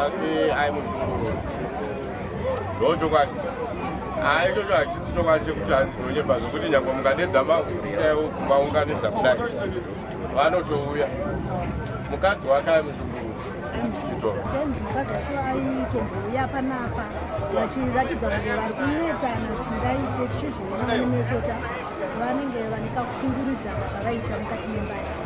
wake aimushungurudza. Ndochokwadi. Haa ichocho hachisi chokwadi chekuti hanzi ndonyepa zvekuti nyangwe mukadedza mahwindi chaiwo kumaunganidza kudai vanotouya. Mukadzi wake aimushungurudza. Chitoro. Times mukadzi wacho aitombouya panapa vachiratidza kunge vari kunetsana zvisingaite tichizviona nemeso ta vanenge vane kakushunguridzana kavaita mukati memba yavo.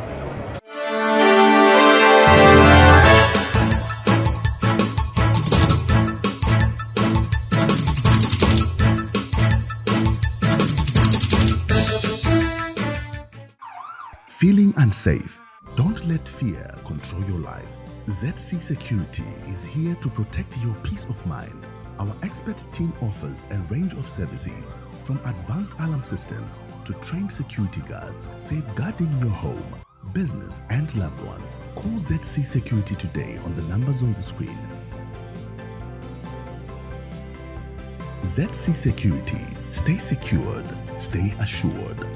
Feeling unsafe? Don't let fear control your life. ZC Security is here to protect your peace of mind. Our expert team offers a range of services from advanced alarm systems to trained security guards, safeguarding your home, business, and loved ones. Call ZC Security today on the numbers on the screen. ZC Security. Stay secured, stay assured.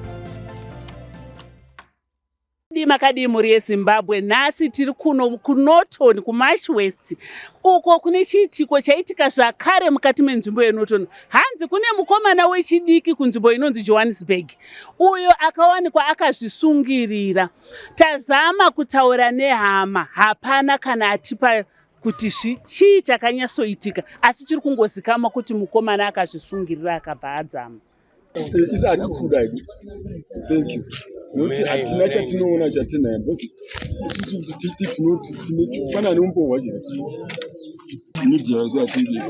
Makadii makadii mhuri yeZimbabwe, nhasi tiri kuno kuNorton kuMarch West uko kune chiitiko chaitika zvakare mukati menzvimbo yeNorton. Hanzi kune mukomana wechidiki kunzvimbo inonzi Johannesburg uyo akawanikwa akazvisungirira. Tazama kutaura nehama, hapana kana atipa kuti chii chakanyatsoitika, asi chiri kungozikamwa kuti mukomana akazvisungirira akabva adzama. Isi hatisi kuda hedu. Thank you. Nokuti hatina chatinoona chatinaye because isusu kuti tinoti tine pane ane umbowo hwacho. Media yese hatiidi.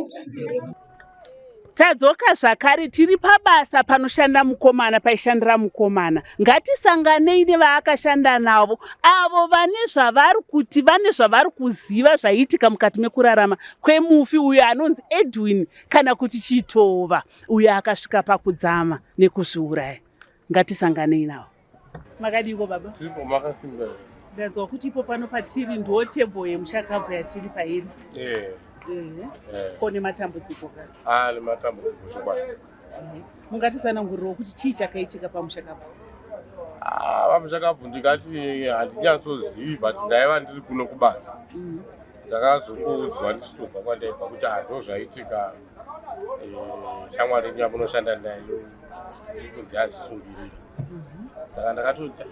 Tadzoka zvakare tiri pabasa panoshanda mukomana paishandira mukomana. Ngatisanganei nevaakashanda navo avo vane zvavari kuti vane zvavari kuziva zvaiitika mukati mekurarama kwemufi uyo anonzi Edwin kana kuti Chitova. Uyo akasvika pakudzama nekuzviuraya. Ngatisanganei nawo. Makadiiko baba? Tiripo makasimba here? Ndanzwa kuti ipo pano patiri ndo table yemushakabvu yatiri pairi. Eh. Eh. Eh. Ko nematambudziko ka? Ah, nematambudziko chokwadi. Eh. Mungatitsanangurirawo kuti chii chakaitika pamushakabvu? Ah, pamushakabvu ndingati handinyatsozivi but ndaiva ndiri kuno kubasa. Ndakazongoudzwa ndichitobva kwandaibva kuti ah, ndozvaitika. Eh, shamwari yenyu yamunoshanda nayo iri kunzi yazvisungirira saka ndakatoti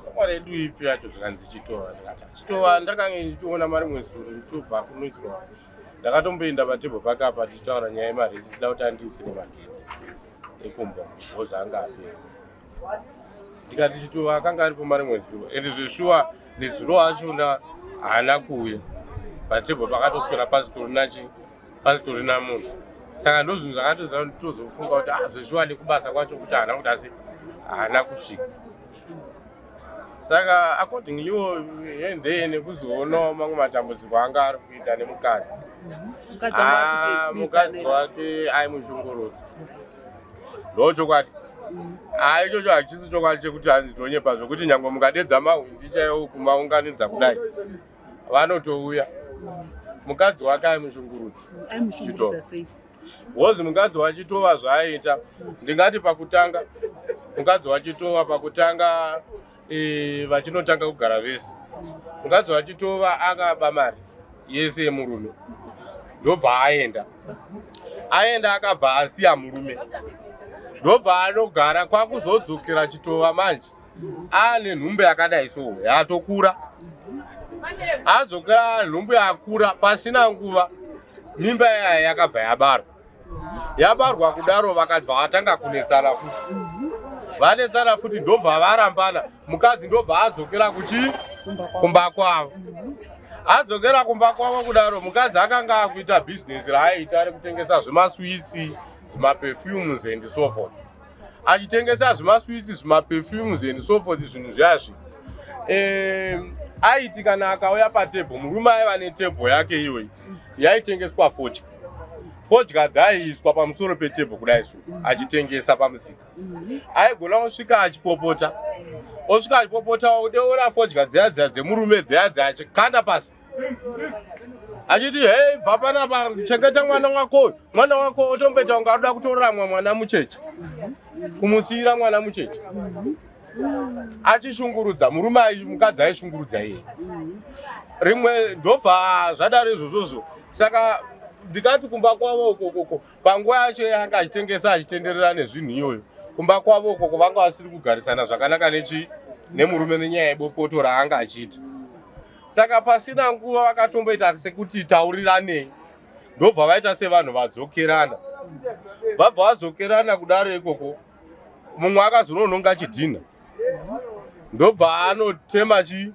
shamwari yedu ipi yacho zvikanzi chitova ndikati chitova ndakange ndichitoona marimwe zuro ndichitobva kunoiswa ndakatomboenda patebho pake apa tichitaura nyaya yemaresi tichida kuti andiisire magetsi ekumba bhozi anga apera ndikati chitova akanga aripo marimwe zuro ende zveshuwa nezuro achona haana kuuya patebho pakatoswera pasitorina chii pasitorina munhu saka ndozvinhu zvakatoza tozofunga kuti ah, zveshuwa nekubasa kwacho kuti haana kuti asi haana kusvika saka accordinglywo ende nekuzoonawo mamwe matambudziko anga ari kuita nemukadzi ah, mukadzi wake aimushungurudza ndochokwadi haa ichocho hachisi chokwadi chekuti hanzi tonyepa zvekuti nyange mukadedza mahwindi chaiwo kumaunganidza kudai vanotouya mukadzi wake aimushungurudza aimushungurudza sei wozi mukadzi wachitova zvaaiita ndingati pakutanga mukadzi wachitova pakutanga e, vachinotanga kugara vese mukadzi wachitova akaba mari yese yemurume ndobva aenda aenda akabva asiya murume ndobva anogara kwakuzodzokera chitova manje ane nhumbu yakadai so yatokura adzokera nhumbu yakura pasina nguva mimba yaya yakabva yabarwa yabarwa kudaro vakabva vatanga kunetsana futi vanetsana futi ndobva varambana mukadzi ndobva adzokera kuchi kumba kwavo adzokera kumba kwavo kudaro mukadzi akanga akuita bhizinesi raaiita rekutengesa zvemaswitsi zvimaperfumes and so forth achitengesa zvimaswitsi zvimaperfumes and so forth zvinhu zviyazvi aiti kana akauya patebho murume aiva netebho yake iyoyi yaitengeswa fodya fodya dzaiiswa pamusoro petebho kudai so achitengesa pamusika aigona kusvika achipopota osvika achipopota odeura fodya dziya dziya dzemurume dziya dziya achikanda pasi achiti hei bva panapa chengeta mwana wako mwana wako otomboita kunge arikuda kutoramwa mwana mucheche kumusiira mwana mucheche. Achishungurudza murume, mukadzi aishungurudza iye. Rimwe ndobva zvadaro izvozvozvo. Saka ndikati kumba kwavo ukokoko, panguva yacho yanga achitengesa, achitenderera nezvinhu iyoyo, kumba kwavo ukoko vanga vasiri kugarisana zvakanaka nechi nemurume nenyaya yebopoto raanga achiita. Saka pasina nguva vakatomboita sekuti tauriranei, ndobva vaita sevanhu vadzokerana. Vabva vadzokerana kudaro ikoko, mumwe akazonononga chidhina, ndobva anotema chi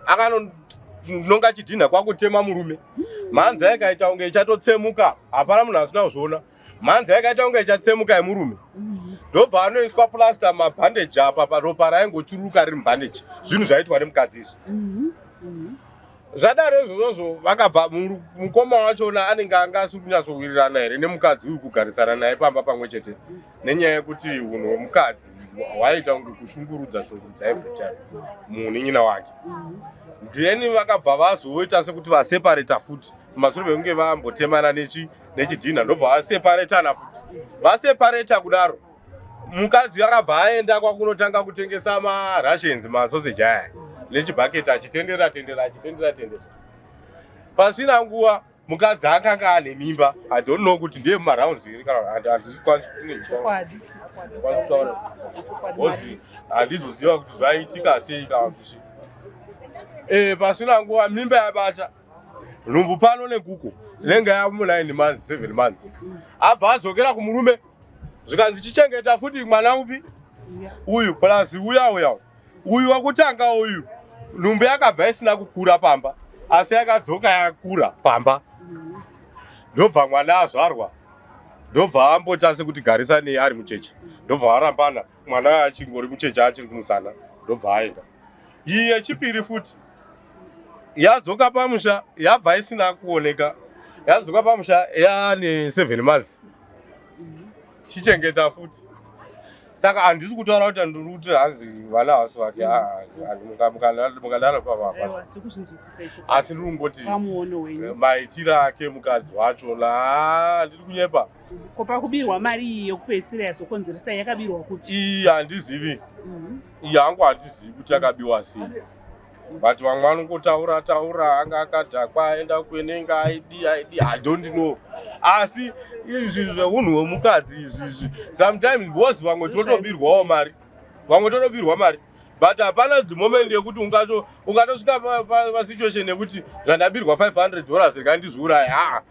akanononga chidhina kwakutema murume. Mhanza yakaita kunge ichatotsemuka, hapana munhu asina kuzviona. Mhanza yakaita kunge ichatsemuka yemurume, ndobva anoiswa plaster, mabhandeji apa, paropa raingochuruka riri mubhandeji. Zvinhu zvaitwa nemukadzi izvi. Zvadaro izvozvozvo, vakabva mukoma wachona anenge anga asiri kunyatsowirirana here nemukadzi uyu, kugarisana naye pamba pamwe chete, nenyaya yekuti unhu hwemukadzi hwaiita kunge kushungurudza shungurudza every time munin'ina wake. Then vakabva vazoita sekuti vaseparata futi mumashure mekunge vambotemana nechidhina, ndobva vaseparetana futi. Vasepareta kudaro, mukadzi akabva aenda kwakunotanga kutengesa marations, masoseji aya, nechibhaketi, achitendera tendera, achitendera tendera. Pasina nguva mukadzi akanga ane mimba. I don't know kuti ndiye mumarounds here kana handikwanisi kutaura, because handizoziva kuti zvaitika sei kana kuti chii. Pasina nguva mimba yabata, nhumbu pano nekuko, inenge yamu 9 months, 7 months. Abva adzokera kumurume, zvikanzi chichengeta futi mwana upi uyu, plus uya uya uyu wekutanga uyu. Nhumbu yakabva isina kukura pamba, asi yakadzoka yakura pamba. Ndobva mwana azvarwa, ndobva ambota sekuti garisanei ari mucheche, ndobva varambana, mwana achingori mucheche, achiri kumusana, ndobva aenda. Iyi yechipiri futi yadzoka pamusha, yabva isina kuoneka, yadzoka pamusha yaane 7 months, chichengeta futi. Saka handisi kutaura kuti ndiri kuti hanzi vana havasi vake. Mukadaro papa, Tikuzvinzwisisa icho. Asi ndiri kungoti Pamuono wenyu. Maitiro ake mukadzi wacho na ndiri kunyepa? Ko pakubirwa mari iyi yekupedzisira yazokonzeresa, yakabirwa kupi? Iyi handizivi. Iyi hangu handizivi kuti yakabiwa sei, but vamwe vanongotaura taura anga akadhakwa, aenda kuenenga, aidi aidi, I don't know. Asi izvi zveunhu hwemukadzi izvizvi sometimes, because vamwe totobirwawo mari, vamwe totobirwa mari, but hapana the moment yekuti ungatosvika pasituation yekuti zvandabirwa $500 rega ndizviuraya. Haa,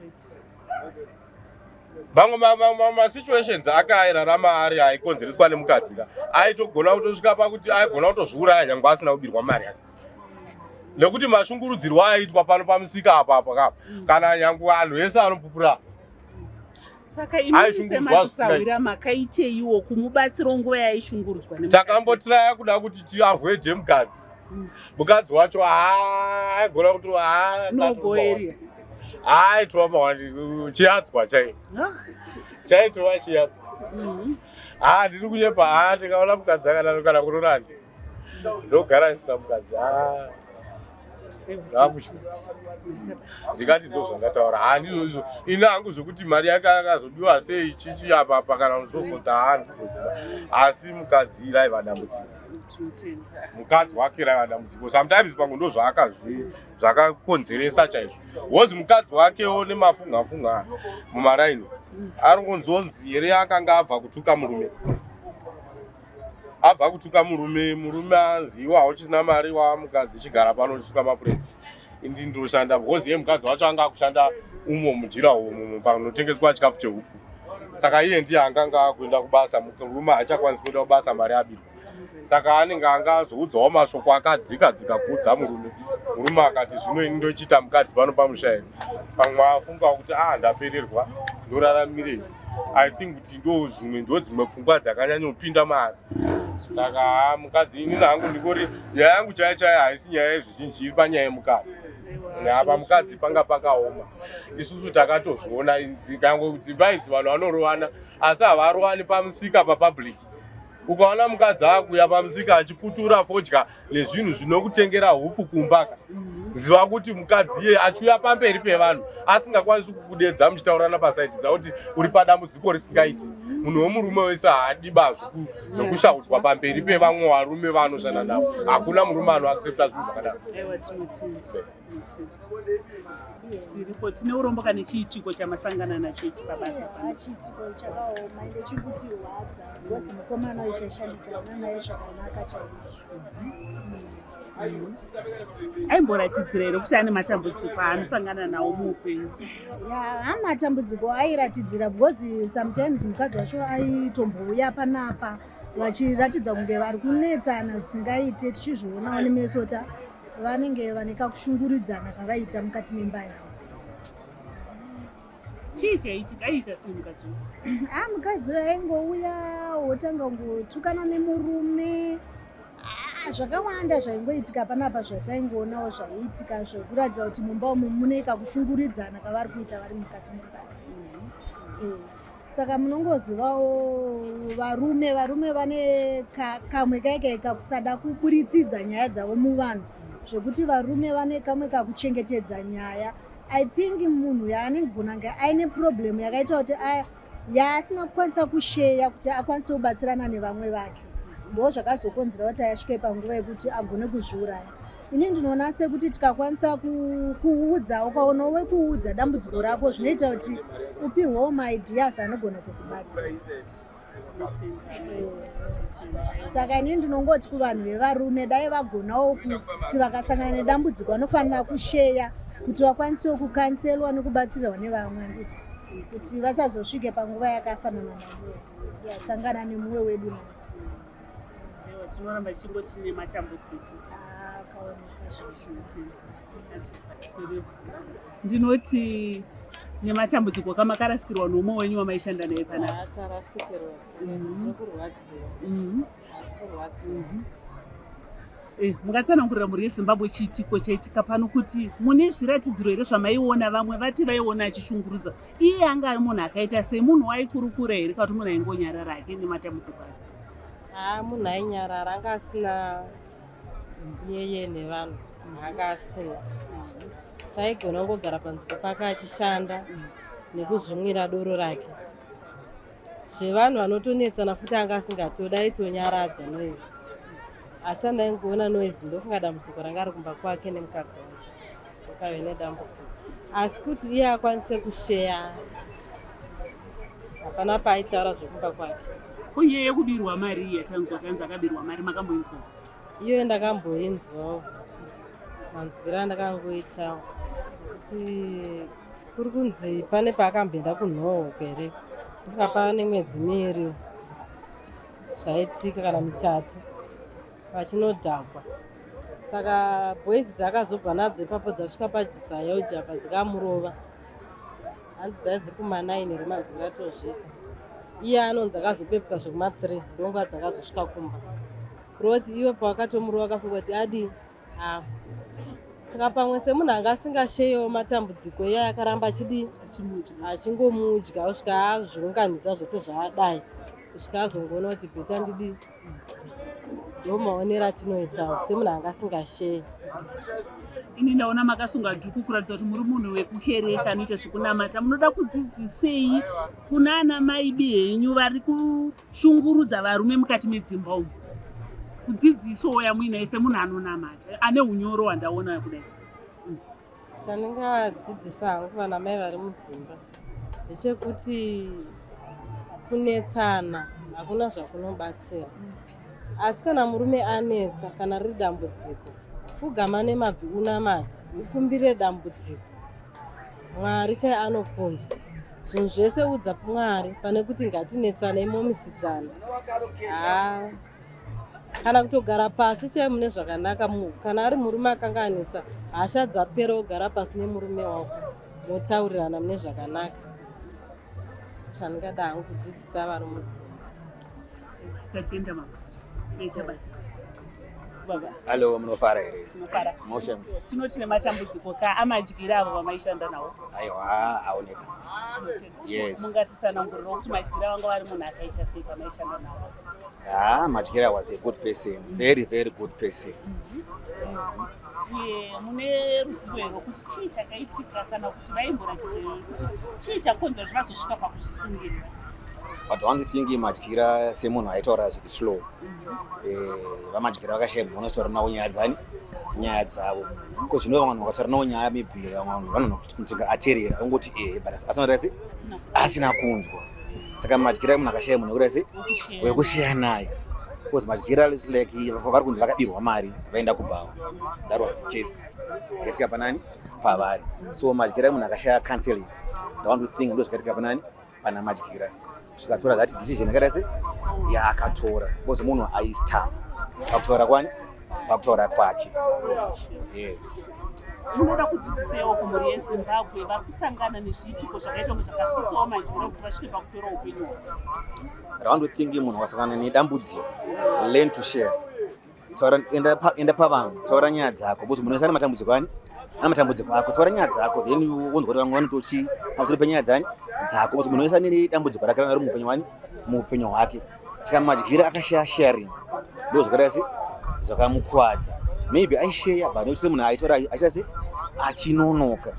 vamwe masituations akairarama ari aikonzereswa nemukadzi ka, aitogona kutosvika pakuti aigona kutozviuraya nyange asina kubirwa mari yake, nekuti mashungurudzirwo aiitwa pano pamusika apa apa kapa, kana nyange vanhu vese vanopupura. Saka imimi Aishungurudzwa. Sematisawira, makaiteiwo kumubatsirawo nguva yaishungurudzwa nemukadzi? Takambotiraya kuda kuti tiavoide mukadzi. Mukadzi wacho aigona kuti No go area. Aitova mawani chiyadzwa chai chaitova chiyadzwa. Ha, ndiri kunyepa? Ha, ndikaona mukadzi akadaro, kana kunorandi ndogara ndisina mukadzi. Ha, ndakuchiti ndikati ndo zvandataura. Ha, ndizvo izvo. Ini hangu zvokuti mari yake akazobiwa sei, chichi apa apa kana usofota, ha, handizoziva. Asi mukadzi raiva dambudziko. Tinotenda. Mukadzi wake raiva dambudziko. Sometimes pamwe ndo zvakakonzeresa chaizvo, wozi mukadzi wakewo nemafunga funga mumaraini, ari kunzonzi here akanga abva kutuka murume, abva kutuka murume. Murume anzi, "Iwe hauchisina mari, wamukadzi, chigara pano uchisuka mapureti, indi ndoshanda," because iye mukadzi wacho anga akushanda umo mujira umo panotengeswa chikafu chehuku. Saka iye ndiye anganga akuenda kubasa, murume haachakwanisi kuenda kubasa, mari abirwa. Saka anenge anga azoudzawo mashoko akadzika dzika kuudza murume. Murume akati, "Zvino ini ndochiita mukadzi pano pamusha here?" Pamwe afunga kuti, "A, ndapererwa, ndoraramirei?" I think kuti ndo zvimwe, ndo dzimwe pfungwa dzakanyanyopinda maari. Saka ha, mukadzi, inini hangu ndingori nyaya yangu chaiyo chaiyo haisi nyaya yezvizhinji, iri panyaya yemukadzi. Apa mukadzi panga pakaoma. Isusu takatozviona kange dzimba idzi vanhu vanorovana, asi havarovani pamusika papublic. Ukaona mukadzi akuuya pamusika achiputura fodya nezvinhu zvinokutengera hupfu kumba ka. Ziva kuti mukadzi iye achiuya pamberi pevanhu asingakwanisi kukudedza muchitaurana pasaidi, ziva kuti uri padambudziko risingaiti. Munhu wemurume wese haadi ba zvekushaudzwa pamberi pevamwe varume vaanoshanda navo. Hakuna murume anoaccepta zvinhu zvakadaro. Aiwa, tinotenda, tinotenda. Tiripo, tine urombo kane chiitiko chamasangana nacho ichi pabasa pano. Chiitiko chakaoma, ende chiri kutirwadza because mukomana uyu taishandidzana naye zvakanaka chaizvo. Aimboratidzira here kuti ane matambudziko aanosangana nawo muupenyu? Ya, matambudziko airatidzira because sometimes mukadzi wacho aitombouya panapa vachiratidza kunge vari kunetsana zvisingaite, tichizvionawo nemeso kuti vanenge vane kakushunguridzana kavaita mukati memba yavo. Chii chaiitika? Aiita sei mukadzi uyu? A, mukadzi uyu aingouya wotanga kungotukana nemurume. Ah, zvakawanda zvaingoitika panapa zvataingoonawo zvaiitika zvekuratidza kuti mumba umu mune kakushunguridzana kavari kuita vari mukati memba. Saka munongozivawo varume vane kamwe kaikai kakusada kuburitsidza nyaya dzavo muvanhu, zvekuti varume vane kamwe kakuchengetedza nyaya. I think munhu yaanegona kunge aine problem yakaita kuti yaasina kukwanisa kusheya kuti akwanise kubatsirana nevamwe vake, ndo zvakazokonzera kuti asvike panguva yekuti agone kuzviuraya. Ini ndinoona sekuti tikakwanisa kuudza, ukaonawo wekuudza dambudziko rako, zvinoita kuti upihwewo maideas anogona kukubatsira. Saka ini ndinongoti kuvanhu vevarume, dai vagonawo kuti vakasangana nedambudziko vanofanira kusheya kuti vakwanisewo kucounselwa nekubatsirwa nevamwe, handiti, kuti vasazosvike panguva yakafanana naiyo yasangana nemumwe wedu nhasi. Aiwa, tinoramba tichingoti nematambudziko. Akaoneka zvo. Tiripo. Ndinoti nematambudziko kamakarasikirwa nomumwe wenyu wamaishanda naye panapa. Tarasikirwa, tiri kurwadziwa. Hatikurwadziwa. Mungatsanangurira mhuri yeZimbabwe chiitiko chaitika pano, kuti mune zviratidziro here zvamaiona? Vamwe vati vaiona achishungurudza. Iye anga ari munhu akaita sei? Munhu waikurukura here kana kuti munhu aingonyarara hake nematambudziko ake? Haa, munhu ainyarara, anga asina yeye nevanhu, anga asina. Chaigona kungogara panzvimbo pake achishanda nekuzvimwira doro rake. Zvevanhu vanotonetsana futi anga asingatodi, aitonyaradza noise. Asi chandaingoona noise, ndofunga dambudziko ranga ari kumba kwake nemukadzi wacho, pave nedambudziko, asi kuti iye akwanise kusheya, hapana paaitaura zvekumba kwake. Ko nyaya yekubirwa mari iyi yatanzwa, tanzi akabirwa mari, makamboinzwa? Iyoyo ndakamboinzwawo, manzwiro andakangoitawo kuti kuri kunzi pane paakamboenda kunhoho here, ndofunga pane mwedzi 2 zvaitika kana 3, vachinodhakwa. Saka boys dzakazobva nadzo ipapo dzasvika paZAOGA apa, dzikamurova. Hanzi dzai dziri kuma9 here, manzwiro atozviita. Iye anonzi akazopepuka zvekuma3, ndonguva dzakazosvika kumba, kureva kuti iwe pawakatomurova akafunga kuti adii, afa. Saka pamwe semunhu anga asingasheyewo matambudziko, iye akaramba achidii, achingomudya kusvika azviunganidza zvese zvaadai, kusvika azongoona kuti better ndidii. Ndo maonero atinoitawo semunhu anga asingasheyi. Ini ndaona makasunga dhuku kuratidza kuti muri munhu wekukereka anoita zvekunamata. Munoda kudzidzisei kuna ana mai bihenyu vari kushungurudza varume mukati medzimba umu, kudzidzisowo yamuinayo semunhu anonamata ane unyoro hwandaona kudai? Chandingadzidzisa hangu vana mai vari mudzimba ndechekuti kunetsana hakuna zvakunobatsira, asi kana murume anetsa, kana riri dambudziko, pfugama nemabvi unamate, ukumbire dambudziko. Mwari chai anokunzwa. Zvinhu zvese udza Mwari pane kuti ngatinetsanei momisidzana. Haa, kana kutogara pasi chai mune zvakanaka. Kana ari murume akanganisa, hasha dzapera, wogara pasi nemurume wako, motaurirana mune zvakanaka. Zvandingada hangu kudzidzisa vari mudzimba. Tatenda mama, maita basa baba. Hallo, munofara here? Tinofara. Moshe. Tinoti nematambudziko ka amadyira avo vamaishanda nawo. Aiwa, aoneka. Tinotenda. Yes. Mungatitsanangurirawo kuti madyira vanga vari munhu akaita sei pamaishanda nawo? Ah, Madyira was a good person, very very good person. Uye mune ruzivo here rwokuti chii chakaitika kana kuti vaimboratidza here kuti chii chakonzera kuti vazosvika pakuzvisungirira? But one thing, Madyira semunhu aitaura zviri slow, vaMadyira vakashaya munhu vanotaura navo nyaya dzani, nyaya dzavo, because zvino vamwe vanhu vakataura navo nyaya, maybe vamwe vanhu vanogona kuti ateerera ongoti ehe, but asina se asina kunzwa. Saka Madyira munhu akashaya munhu wekuita se wekusheya naye, because Madyira is like vari kunzi vakabirwa mari vaenda kubhawa. That was the case yakaitika panani pavari. So Madyira munhu akashaya counseling. The one thing ndo zvakaitika panani pana Madyira, svikatora that decision yakaita se yaakatora, because munhu aistama pakutaura kwani, pakutaura kwake, yes. Munoda kudzidzisewo kumhuri yeZimbabwe vari kusangana nezviitiko zvakaita kunge zvakasvitsawo Madyira kuti vasvike pakutora upenyu hwavo? Round thinking, munhu wasangana nedambudziko, learn to share. Taura, enda pavanhu, taura nyaya dzako, because munhu wese ane matambudziko ani, ane matambudziko ako. Taura nyaya dzako, then wonzwa kuti vamwe vanotochi pamusoro penyaya dzani dzako, because munhu wese ane dambudziko rake rari muupenyu wani, muupenyu hwake. Saka Madyira akashaya sharing, ndo zvakaita se zvakamukwadza. Maybe aisheya, but nekuti semunhu aitora achiita se achinonoka,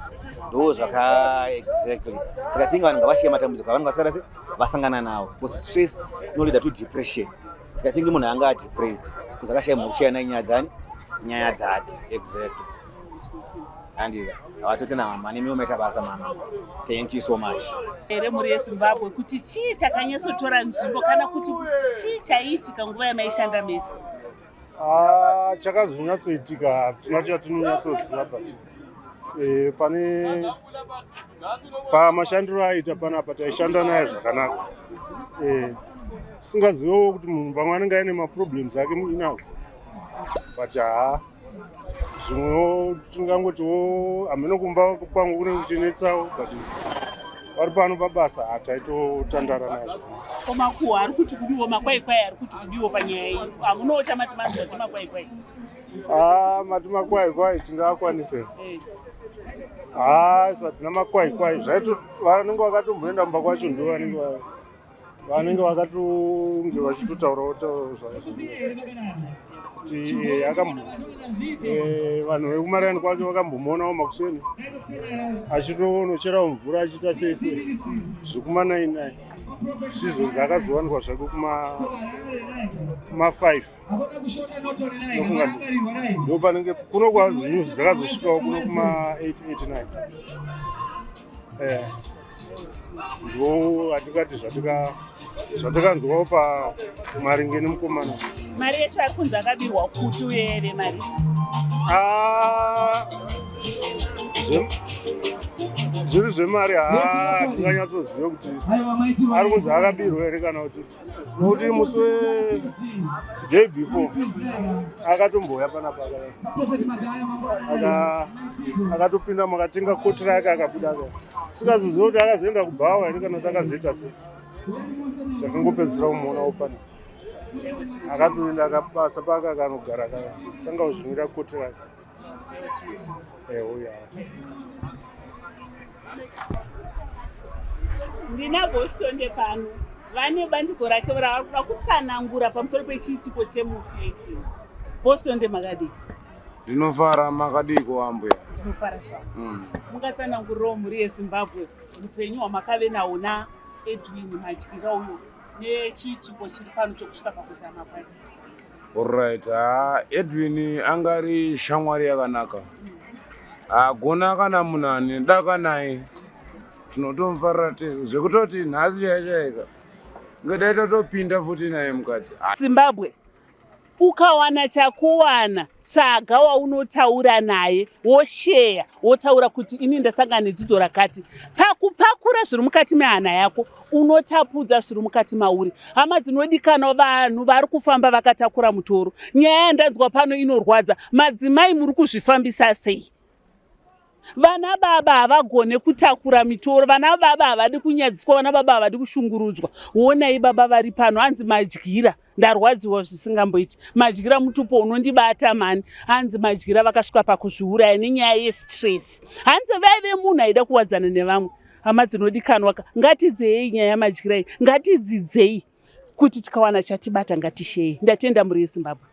ndo zvaka exactly. Saka think vanhu ngavashiye matambudziko avanenge vasingada se vasangana nawo, because stress inoleada to depression. Saka think munhu anga adepressed because akashaya munhu wekushaya naye nyaya dzani, nyaya dzake, exactly. Andika havatotena mama, nemiwo maita basa mama, thank you so much. Here mhuri yeZimbabwe kuti chii chakanyatsotora nzvimbo kana kuti chii chaiitika nguva yamaishanda mese? Ah, chakazonyatsoitika hatina chatinonyatsoziva, but pane pamashandiro aita panapa taishanda naye zvakanaka, tisingazivewo kuti munhu pamwe anenge aine maproblems ake muinazi, but haa, zvimwewo tingangotiwo hameno kumba kwangu kunenge kuchinetsawo, but vari pano pabasa hataitotandara naye zvakanaka. Ko makuhwa ari kuti kudiwo, makwaikwai ari kuti kudiwo panyaya iyi? Hamunowo chamati manzwa chemakwaikwai? Ah, mati makwaikwai tingakwanise? Haa, satina makwaikwai zvaito. Vanenge vakatomboenda mumba kwacho ndo vanenge vakatonge vachitotaurawo kuti vanhu vekumarani kwake vakambomuonawo makuseni achitonocherawo mvura, achiita sei sei zvekuma 9 zvizonzi akazowanikwa zvake kuma 5. Nofunga ndo panenge kuno kwazo news dzakazosvikawo kuno kuma 8 8 9. Ndo hatingati zvatikanzwawo pamaringe nemukomana. Mari yacho ari kunzi akabirwa kupi, uye yaive mari? Ah, zviri zvemari, haa, tinganyatsoziva kuti ari kunzi akabirwa here kana kuti, nokuti musi weday before akatombouya panapa, akatopinda makatenga koti rake, akabuda aka singazoziva kuti akazoenda kubhawa here kana kuti akazoita sei. Zvakangopedzisira kumuonawo pana akatoenda akabasa paka akanogara, akatanga kuzvinwira koti rake. Ehoya. Ndina Bostonde pano, vane bandiko rake ravari kuda kutsanangura pamusoro pechiitiko chemufi Edwin. Bostonde, makadii? Ndinofara, makadiko ambuya? Tinofara zvavo. Mungatsanangurirawo mhuri yeZimbabwe upenyu hwamakave nahwo naEdwin Madyira uyo nechiitiko chiri pano chokusvika pakudzama kwake? Alright, ha, Edwin angari shamwari yakanaka, hagona kana munhu ane daka naye, tinotomufarira tese zvekutoti nhasi chaichaika ngadai tatopinda futi naye mukati. Zimbabwe, ukawana chakuwana, tsvaga waunotaura naye, wosheya, wotaura kuti ini ndasangana nedzidzo rakati. Pakupakura zviri mukati mehana yako, unotapudza zviri mukati mauri. Hama dzinodikanwa, vanhu vari kufamba vakatakura mutoro. Nyaya yandanzwa pano inorwadza. Madzimai, muri kuzvifambisa sei? Vana baba havagone kutakura mitoro, vana baba havadi kunyadziswa, vana baba havadi kushungurudzwa. Onai baba vari pano, hanzi Madyira. Ndarwadziwa zvisingamboiti. Madyira mutupo unondibata mani. Hanzi Madyira vakasvika pakuzviuraya nenyaya yestress. Hanzi vaive munhu aida kuwadzana nevamwe. Hama dzinodikanwa, ngatidzei nyaya yaMadyira iyi, ngatidzidzei kuti tikawana chatibata ngatishei. Ndatenda mhuri yeZimbabwe.